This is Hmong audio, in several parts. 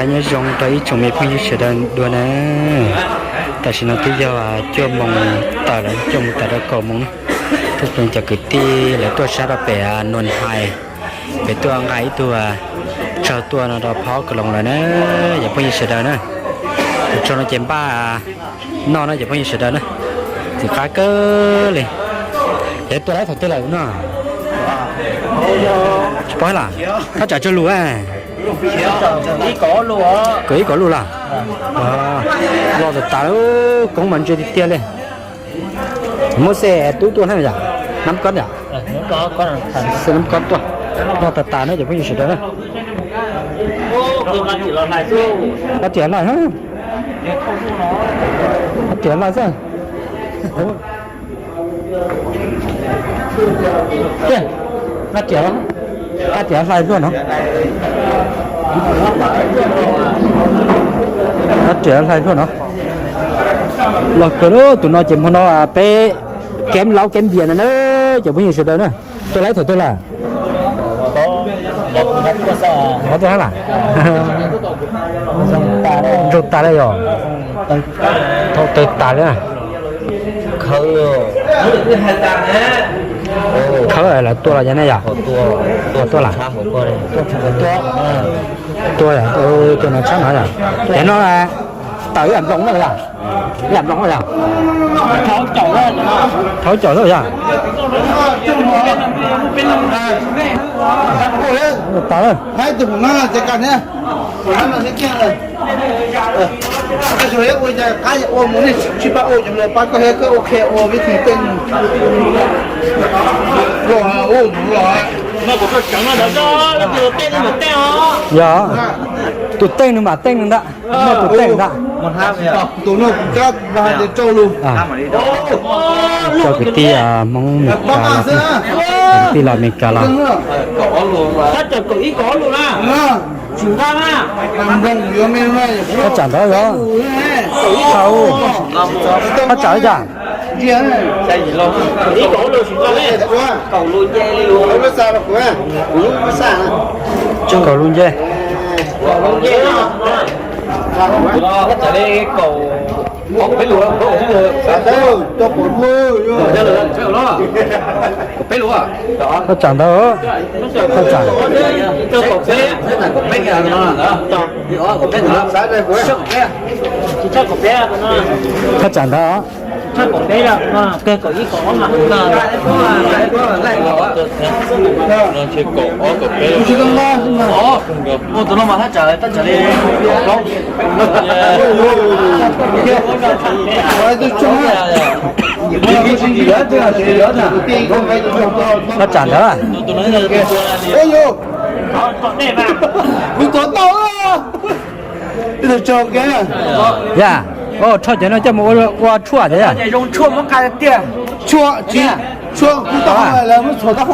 Nyob zoo rau ib tsoom me phooj ywg sawv daws dua na. Tam sim no twb yog cuaj moos tawm lawm, cuaj moos tawm rau kaum moos na. Thov cov kwv tij lawv tuaj sab rau pem Nuam Hais, pem tuaj nqa ib tug tsawg tuaj no rau phob Koos Loos lawm na, cov phooj ywg sawv daws na. Tus tsawg no ces npaj noj no cov phooj ywg sawv daws na. Txiv qab kawg li. Ces tuaj laib thaum twg lawm no? Tsis paub lawm, thaj tsam tsawg lus? Kaum ib kaum lus lawm. Los tas tas, koob mas ntse tiag tiag li. Muab xe tub tuaj na yom, nab kob yom. Xe nab kob tuaj. Los tas tas na cov phooj ywg sawv daws na. Ab tias laij, ab tias laij xwb. Ab tias, ab tias hlais luaj no. Ab tias hlais luaj no. Los kawg, tus no ces hmo no peb keb laub keb npias no na, cov phooj ywg sawv daws na. Tuaj laib thaum twg lawm? Ob tug hab lawm. Ntsoog tas li yom. Thaum tawg tas li. Khawb, lawv tua los yog ne yom? Tua lawm. Tua, tua no tshab no yom. Ces no tawm ib yam nploos na yom? Ib yam nploos yom? Thaum caum xwb yom? Tawm. Yog, tus teej nws mam teej nws ntag, muaj tus teej ntag. Cov kwv tij Hmoob Meskas, kwv tij los Meskas los. Thaj tsam ntawd yog, thaj tsam li cas? Kaum lus nce. Thaj tsam ntawd, thaj tsam, thaj tsam ntawd, thaj tsam ntawd. Yog, rho cov no coj mus ua tshuaj tiag. Tshuaj, tshuaj, kuv tau lawv muab txhuam tau.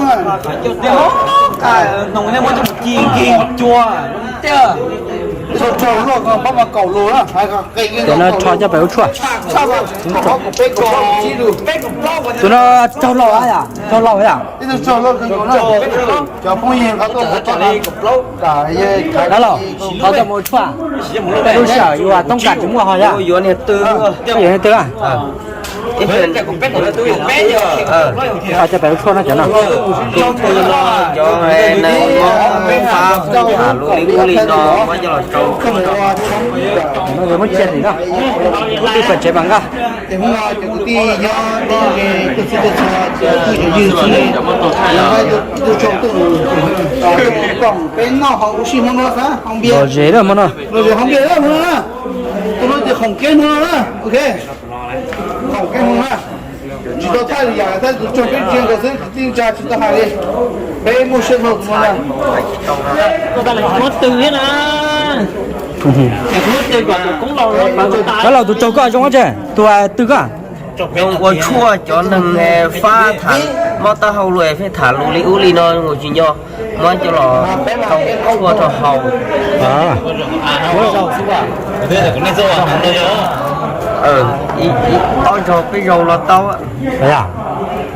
Cov no rho coj pem ua tshuaj. Tus no raug lauj yom, raug lauj yom. Cov phooj ywg nqa tuaj, nqa tuaj, nqa tuaj mus ua tshuaj. Peb lub sij hawm yuav toob kas tsis muaj ho yom. Yuav niag twg? Coj pem ua tshuaj no cov no. Cov neeg mob fab tham lus li ub li no muab coj los rau. Muab cia tim no, ib pawg tsev mas nqa. Ces hnub no cov kwv tij nyob teb ze tuaj txhij tuaj txhua, cov phooj cov ywg xwb li, lawv nqa tus tsau tuaj koom peb noj haus ua si hmo no xwb, haus npias. Lom zem lawm hmo no. Lom zem haus npias lawm hmo no na. Tus no ces khoom keb hmo no na. Ok. Khoom keb hmo no na. Tsis tau thaij li yam, thaij tus tsau peb ntsia nkaus xwb, kwv tij ntsa tsis tau hais li. Peb muaj siab dhau tus no na. Cov laus, tus tsau koj zoo tse, tus twg koj? Ua tshuaj cov neeg fab tham mob taub hau lus pheej tham lus li ub li no mus tsis nyo, muab coj los rau tshuaj rau haus. Ob zaug peb zaug los tau.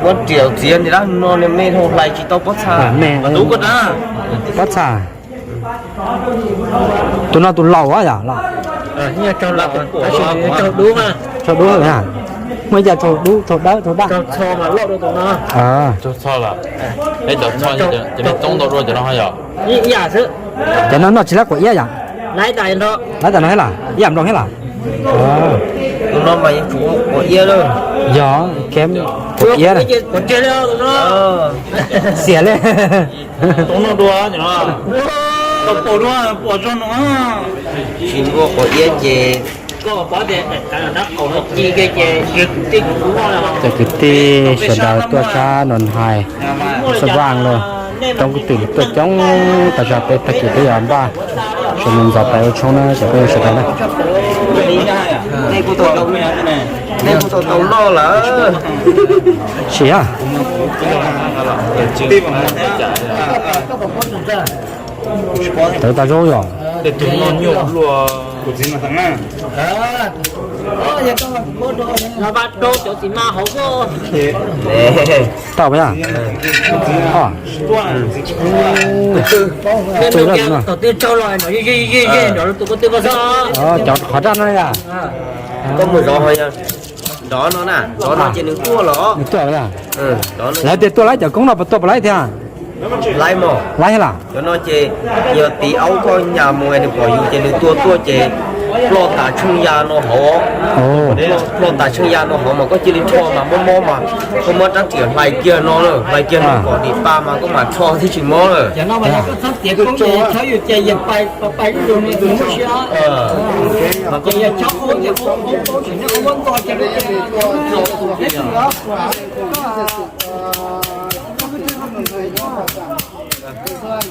Muab riam txiav nti dab no me dhau hlais tsis tau pob txha. Pob txha. Tus no tus laus yom, laus. Raug dub na. Muaj ib co raug dub, raug dawb, raug daj. Cov no noj tsis laib quav iab yom? Laib tas no thiab los? Ib yam nplooj thiab los? Yog, quav iab, xiam li. Tsis muaj quav iab ces. Cov kwv tij sawv daws tuaj sab Noo Hais, Xas Vaj los, coob kwv tij tuaj coob tas zog, peb tag kis peb yuav npaj sawv ntxov pais ua tshoob na cov peb sawv daws na. Nej kuj tau noj lawm. Sim a. Tawv tas zoo yom. Tau yom. Cov qhov raj no yom. Koj mus zov ho yog nrov no na, nrov no ces nws tuaj los. Nws tuaj los. Lawv tias tuaj laib cov koob no puas tuaj puas laib thiab? Laib mog. Laib thiab los? Cov no ces yog tiv aub koj nyas mus nws pom yus ces nws tua tuaj ces ploj tas tsheej ya no hauv. Ploj tas tsheej ya no hauv mas koj cia li rho mas mob mob mas koj muab rab riam hlais kiag no lawm, hlais kiag no kom dim pa mas koj mam rho thiaj tsis mob lawm.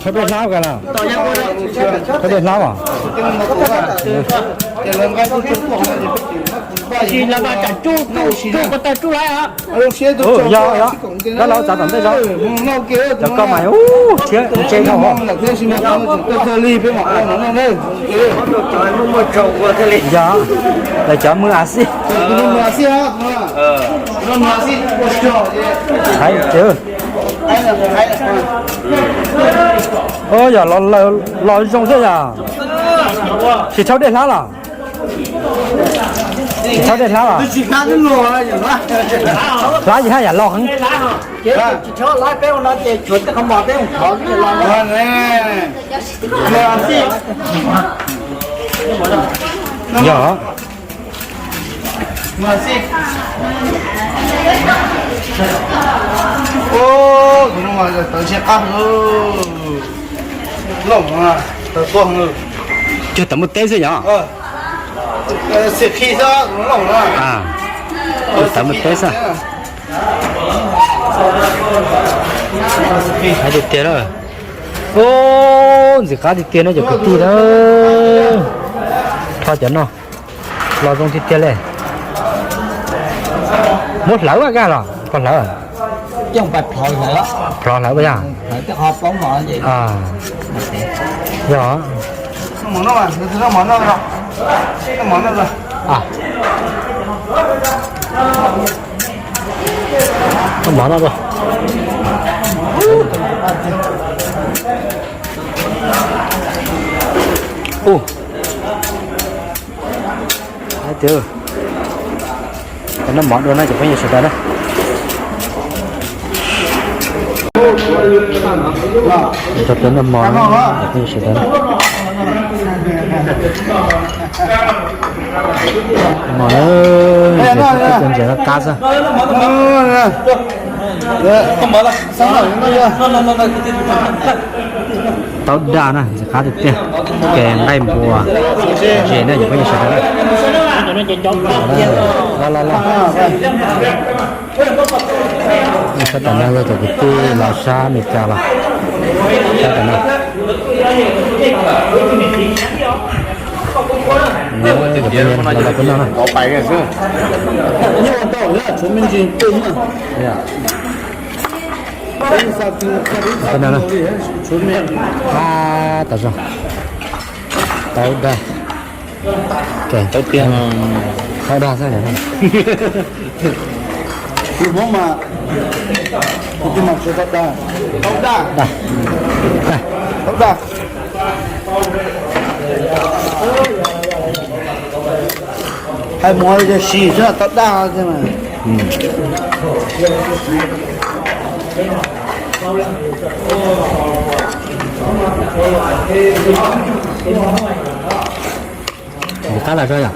Thaub dej hlab ka los? Thaub dej hlab os? Yog, yog, koj los txav tom ntej zov. Cov koj mas ub, thiab ntse dhau os. Yog, lawv cov mws a xij. Yog, los zoo thiab yog. Tsis thaub dej hlab los? Tsis thaub dej hlab los? Hlab yam haj yam los heev. Yog. Cog tawv muaj teb xwb yom? Cog tawv muaj teb xwb. Qab tiag tiag na. Ub, ntxim qab tiag tiag no cov kwv tij na. Rho cov no los zoo tiag tiag li. Muab hlawv vaj kaj los koj hlawv? Plhov hlawv yog? Yog. Mov no dua. Ub, hais tias, noj mov dua na cov phooj ywg sawv daws na. Cov peb noj mov na, cov phooj ywg sawv daws na. Mov na, ntses qab qab xwb. Taub daj na, ntxim qab tiag tiag. Kev nqaij npua, ntses na cov phooj ywg sawv daws na. Los los los. Sab tom no yog cov kwv tij los sab Amelikas los. Sab tom no. Cov phooj ywg los peb noj na. Peb noj na. Ab, tas zog. Taub daj. Taub tiag. Taub daj xwb. Taub daj. Taub daj. Hais mus yog sis xwb tau daj xwb mas. Qab los zoo yom.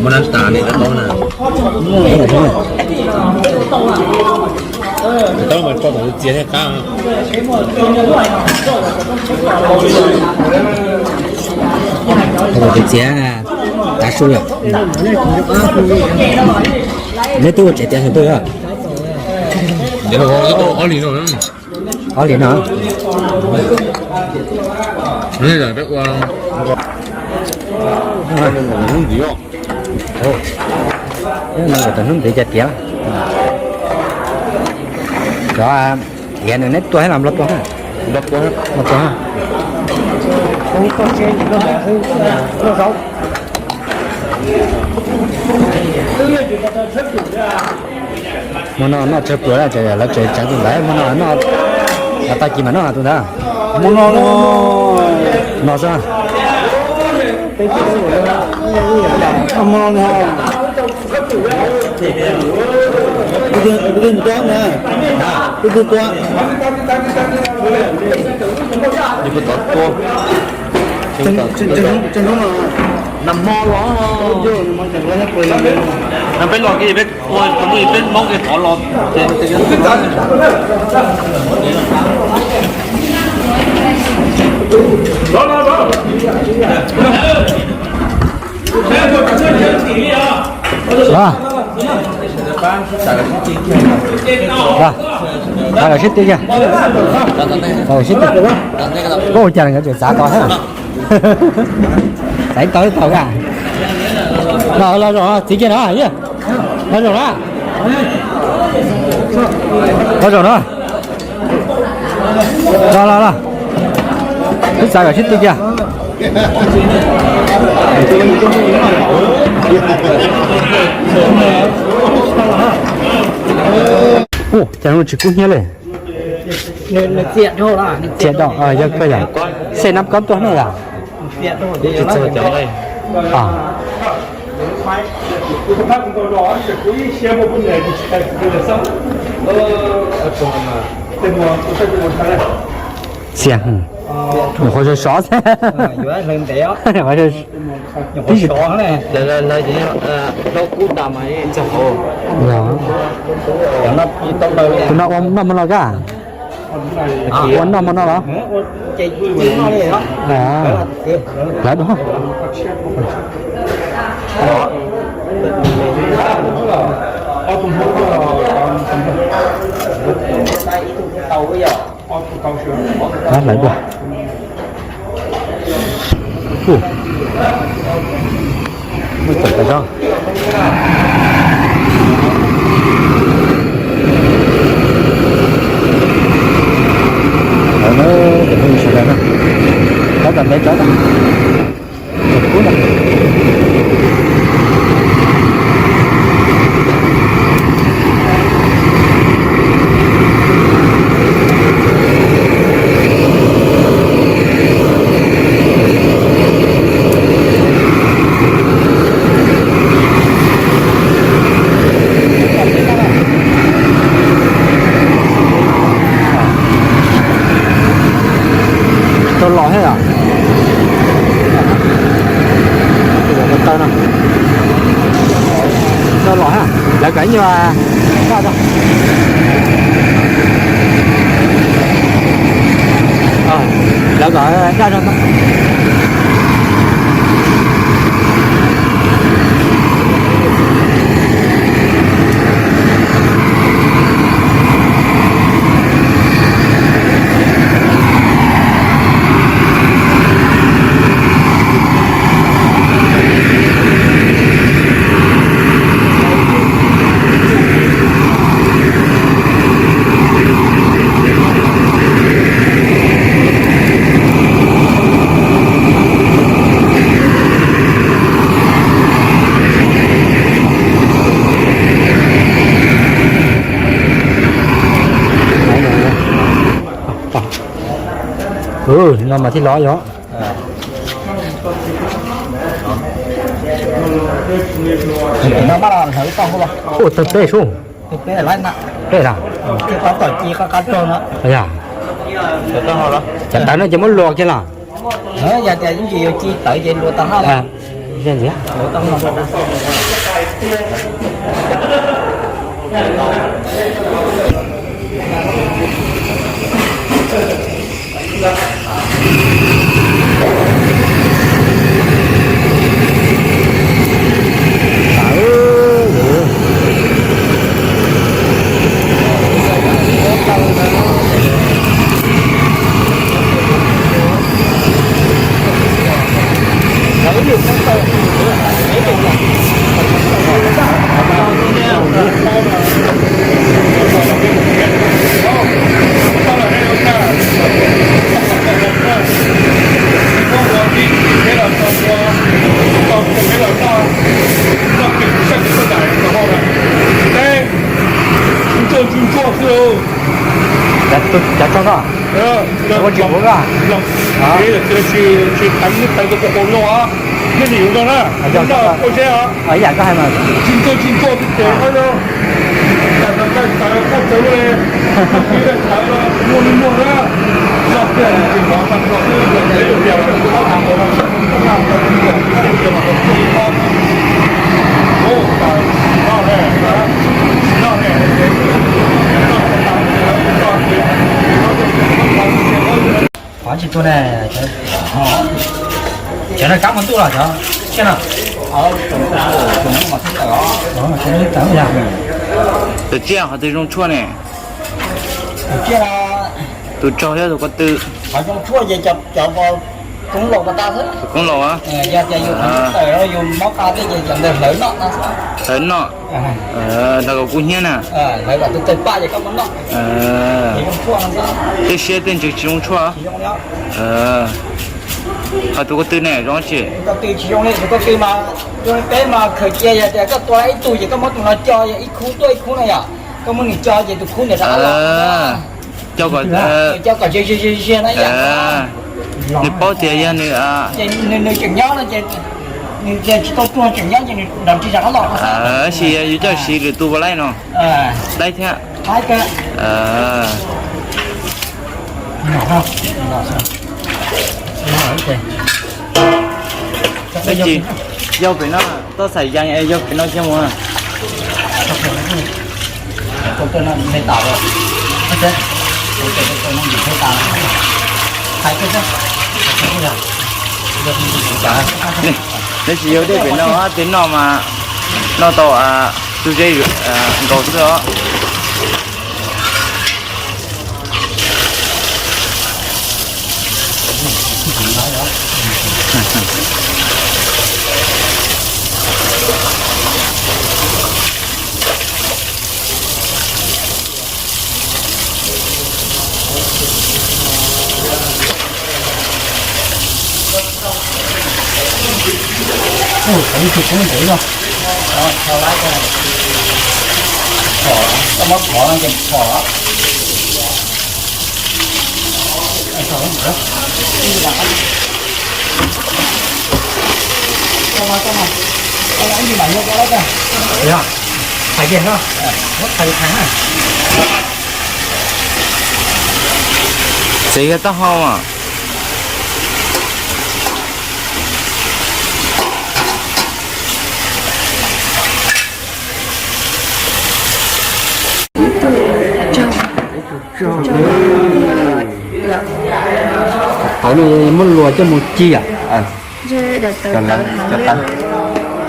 Muab nab tas li, tau na. Tau mas tso tom txiav thiaj qab. Txiav tav su yom. Neb twb ua tsev tiav xwb twb yom. Ob li no. Hnub ntxiv cas tiav. Cov tiav nws neb tua thiab los nplog tua? Nplog tua. Hmo no noj tsawg pluas, lawv tseem tseev tus ntawd, hmo no noj tag kis mas noj tus ntawd. Hmo no no xwb. Hmo no Nag hmo los, peb los kiag peb ua tus lub peb Hmoob kiag tod los. Los, los, los sib twv kiag. Los sib twv. Ua cas nkawd tseem txav tau thiab. Txav tau tau ka. Los, los zaum no txiv kiag no. Los zaum no. Los zaum no. Los, los, los. Wb txav kom sib tw kiag. Ua cas no tsis kub hnyiab li. Txiam rau, yog koj yog xej nab kob tuaj ne yog. Xiam, nyuam qhuav sov sov xwb. Tib si, tus no ua noj hmo no ka? Ua noj hmo no los? Lawv dua. Lawv dua. Muaj tawm tas zog. Tab tom ntev tso. Tau los thiab yom. Tau los thiab. Lawv kom ib nyuag, lawv kom daj zog. No mas thiaj lov yog. Ua tawg peb sub. Peb na. Yog. Cov tawv no ces muab luas kiag los. Cov tso koj, ua tsis ua koj. Tsis tawv tawv tus qau no, nej sim yuav noj na, noj ua seb os. Ib yam koj hais mas. Tsis txawj tsis txawj tib ces qab no, tawv tawv tawv tawv tawv muaj li muaj na. Qhov tsis tuag ne, cov no kab mus ntuj los cov tsiaj no. Tus tsiaj qhov twg zoo tshuaj ne? Tus tsiaj, tus tsaug thiab tus ko tw. Qhov zoo tshuaj ces cov koob laus tas xwb. Koob laus, yog tias yus tawm yus mob qa thiab ces cov ntawd hlawv noj. Hlawv noj. Nrog kom kub hnyiab na. Hlawv kom tus tawg paj ces koj muab noj. Tej siab tej ntsws tsis zoo tshuaj. Ho tus ko tw ne zoo tsis? Ko tw tsis zoo li, tus ko tw mas zoo li peb mas khaws cia yog tias koj tua ib tug ces koj muab tus no co yog ib khub tuaj ib khub na yom. Koj muab nws co ces tus khub ntawd rov qab los. Co kom, co kom ziag ziag ziag na yom. Nws paub tias yog nws, nws tseem nyob no ces nws tsis tau tuag tseem nyob ces nws nrog ris rov qab los no. Tab sis yus coj siv lwm tus puas laib no? Laib thiab. Tab sis yog pem no, toj xaim yees es yog pem no kiag mus. Tab sis yog dej pem no, tej noj mas noj tau tus zeb nkaus xwb os. Tus koob ntev no. Koj muab phom no ces phom. Txiv yog taub hau a. Tawv no muab luas coj mus ci.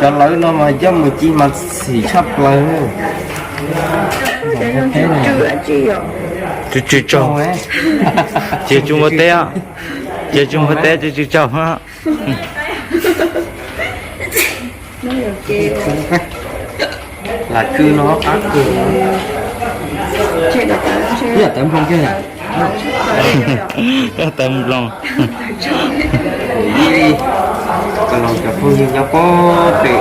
Cov lawv no mas coj mus ci mas xim tshaj plaws. Tsw tsw tsaug. Ces tsis muaj teb, ces tsis muaj teb tsw tsw tsaug. Lam tsw no qab kawg. Ib yam tawv nploos kiag. Tawv nploos. Ib, koj los cov phooj ywg nyob pob pem,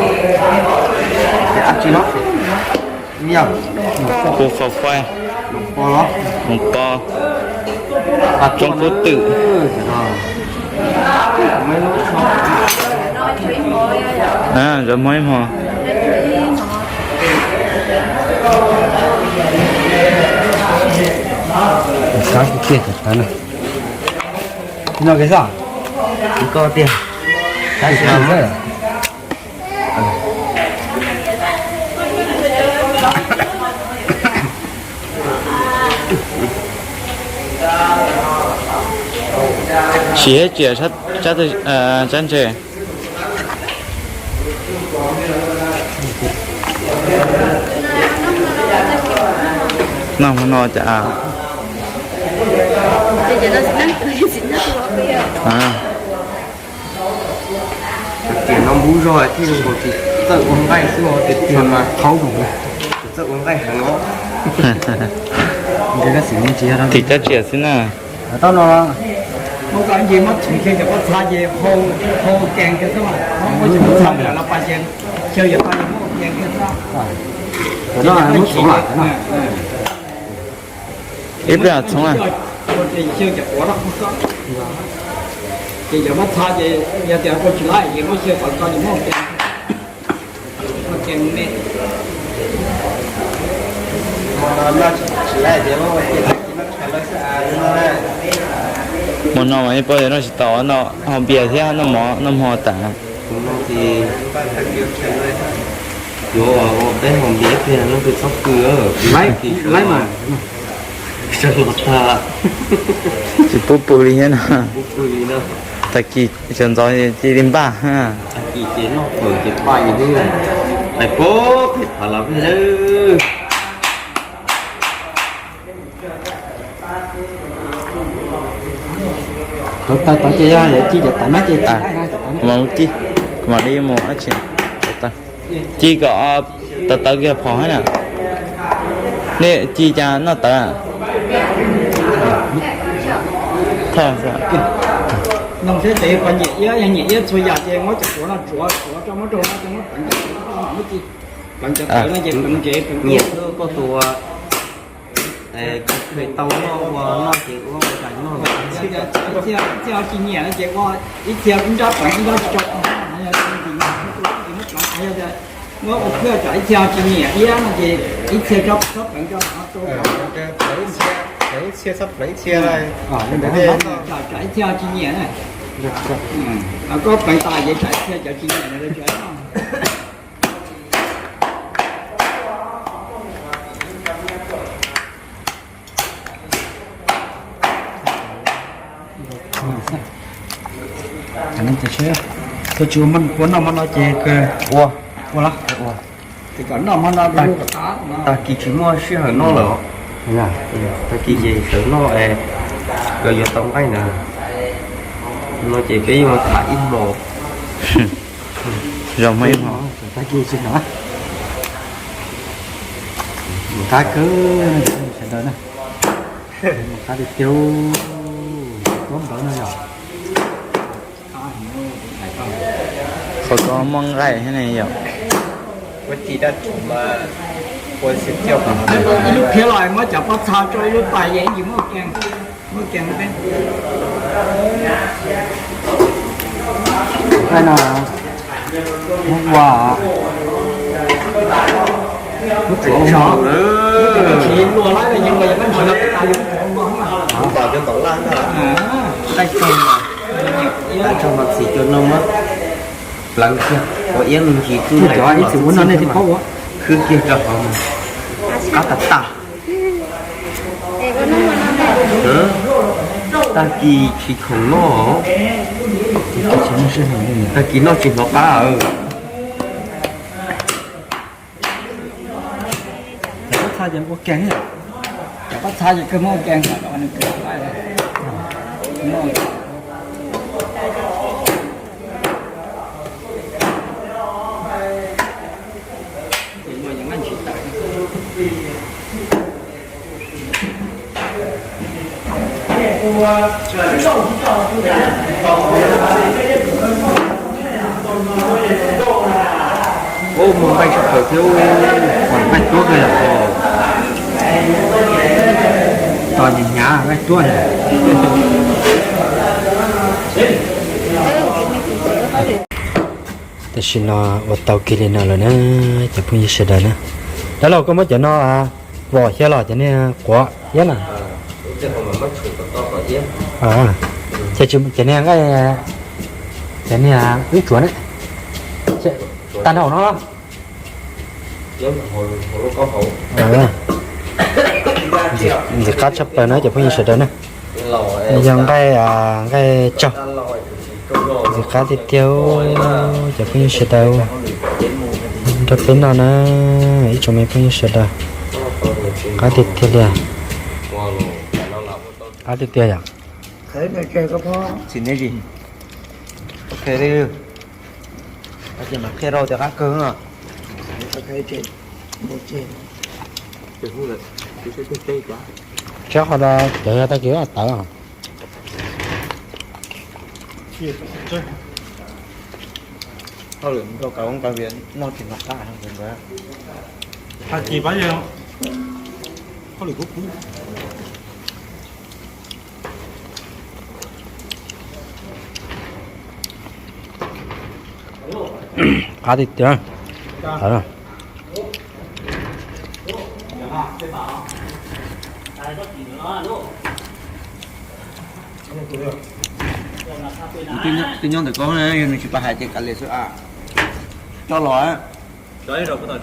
ces ab tsi no, ib yam, kuv qhov fai, hmoov pov, Tsoom kub twm. Zov hmo ib hmo. Kab kiag tawm no. Koj tiag. Siv thiab tsiam tsab ntse. Noj hmo no cas. Tiam no npub zog thiaj li tsis txawj ua nqaij xwb os, tiam tiag mas txawj ua nqaij heev os. Tim cab tsiam xwb na. Tau no, muab koj ib ncig muab txhwv xyaw cov pob txha ces hau kees kiag xwb, muab cov pob txha los pas ces xyaw cov pob txha muab kees kiag xwb. Ib pliag txhoov. Ces xyaw cov quav rau koj, ces cov pob txha ces yog tias ua tsis laib ces muab xyaw kom tau ces muab kees. Hmo no mas ib pab yuav noj tsis tau, noj hau npias thiab noj mov noj hmo tas. Yuav ua peb hau npias ib pliag no peb txhob pw, sawv los tag. Tsis pub pw li thiab no. Tag kis sawv ntxov cia li npaj. Tag kis ces noj fawm ces paj ces twb pais pem phav los peb. Tawv tawv ces yog ci cov tawv no ces, kuv mam li mus dab tsi, ci kom tawv tawv kiag phom hab na. Nej ci cas noj tawv? Nyiam iab, yog nyiam iab txhua yam ces muab cov quav no tsuav tsuav rau muab rau no ces muab pleev cov tawv no ces pleev ntsev pleev iab. Koj tus ua tau noj ua noj ces ua ua cas noj. Ib txhia tsis nyiam no ces ua ib txhia ib nrab pleev ib nrab tsis tso. Yog tias muab ua phwj tsam ib txhia tsis nyiam iab no ces ib txhia tso txhob pleev tso. Tsam ib txhia tsis nyiam na, koj pleev tas ces tsam ib txhia cov tsis nyiam na. Koj tsis ua noj hmo no ces ua, ua los ua. Tag kis tsis muaj sij hawm noj lawm. Tag kis ces sawv noj es yuav tau nqaij na. No ces peb yuav tham ib hmos. Zoo ib hmos. Tag kis tsis hnov. Mus qab kawg sawv daws na. Mus qab tiag tiag, tuab npawv no yog. Qhov ko muaj nqaij thiab ne yom. Ib lub phiab los muab cov pob txha rau ib lub tais yeej muaj kees, muaj kees. Nqaij no muab ua, muab tsuav ua mov. Tsis luag lawm, yog koj tsis luag, nqaij txog mas txhim cua no muab pleev kiag, ua iab me ntsis txuj cov ib txwm ua no nej thiaj paub ua. Khwb kiag rau hauv mas qab tas tas. Tag kis tsis khoom noj. Tag kis noj tsis hnov qab. Cov pob txha ces ua kees, cov pob txha ces kawg muab ua kees. Ub, muaj nqaij tshaj plaws thiab, muaj nqaij tuab kawg yom. Tos hnyav hnyav, cuab. Tam sim no ua tau kiag li no lawm na, cov phooj ywg sawv daws na. Dab laug, koj muab cov no vom xyaw los cov niag quav iab na. Ces cov niag nqaij, cov niag wb tsuav ne, tag nrho no. Ntxim qab tshaj plaws na cov phooj ywg sawv daws na. Yog nqaij, nqaij tsaug. Ntxim qab tiag tiag cov phooj ywg sawv daws. Nrog peb noj na, ib tsoom me phooj ywg sawv daws. Qab tiag tiag li. Qab tiag tiag yom. Tsis neb zis. Ok li. Ces mam qhia rau tias qab kawg no. Tsab qhov no cov yog tag kis tawv. Hauj lwm rau kav noj tsis noj qab. Has kis pab yog hauj lwm kub kub. Qab tiag tiag. Twb nyob ntawm koj, yog nws tsis pab hais ces kav liam xwb a. Coj los. Los, wb twb los.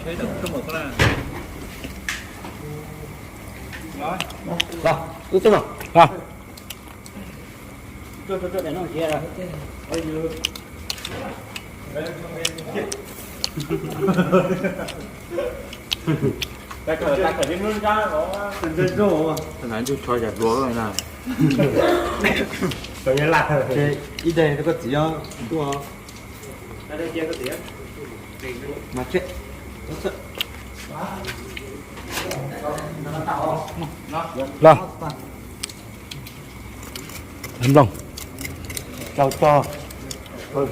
Ib daig koj txiv os. Los, nplooj.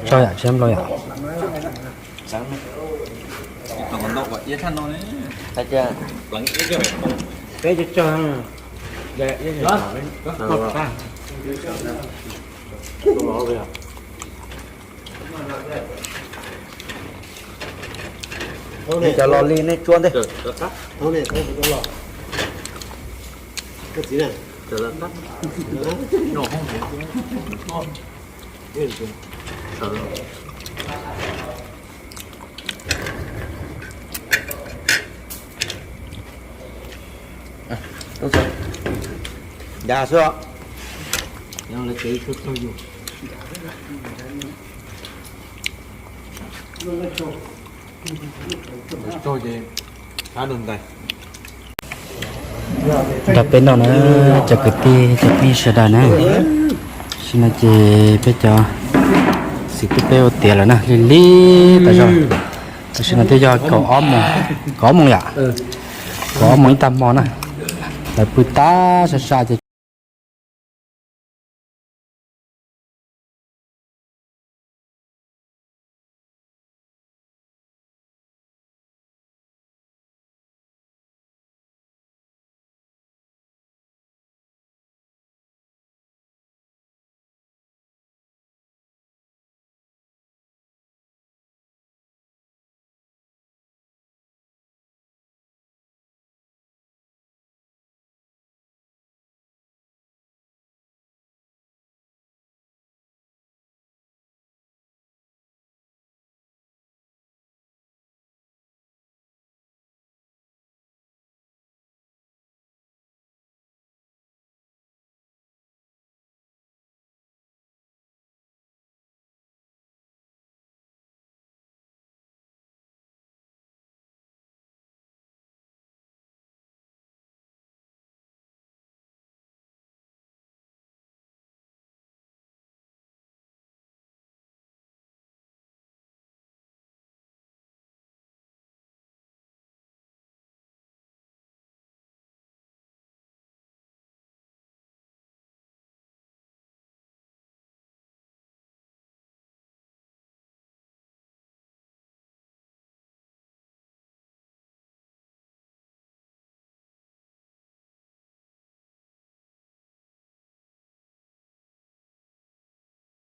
Tso yom, tsis nplooj yom. Peb tso tso. Nej cov los li nej tsuab ntej. Ncav xwb os. Nrog peb noj na, cov kwv tij cov phooj ywg sawv daws na. Tam sim no ces peb cov xib tub peb ua tiav lawm na, lig lig tas zog. Tam sim no twb yog kaum ob moos, kaum ob moos yom, kaum ob moos ib tag hmo na. Lawv pw tas sab sab ces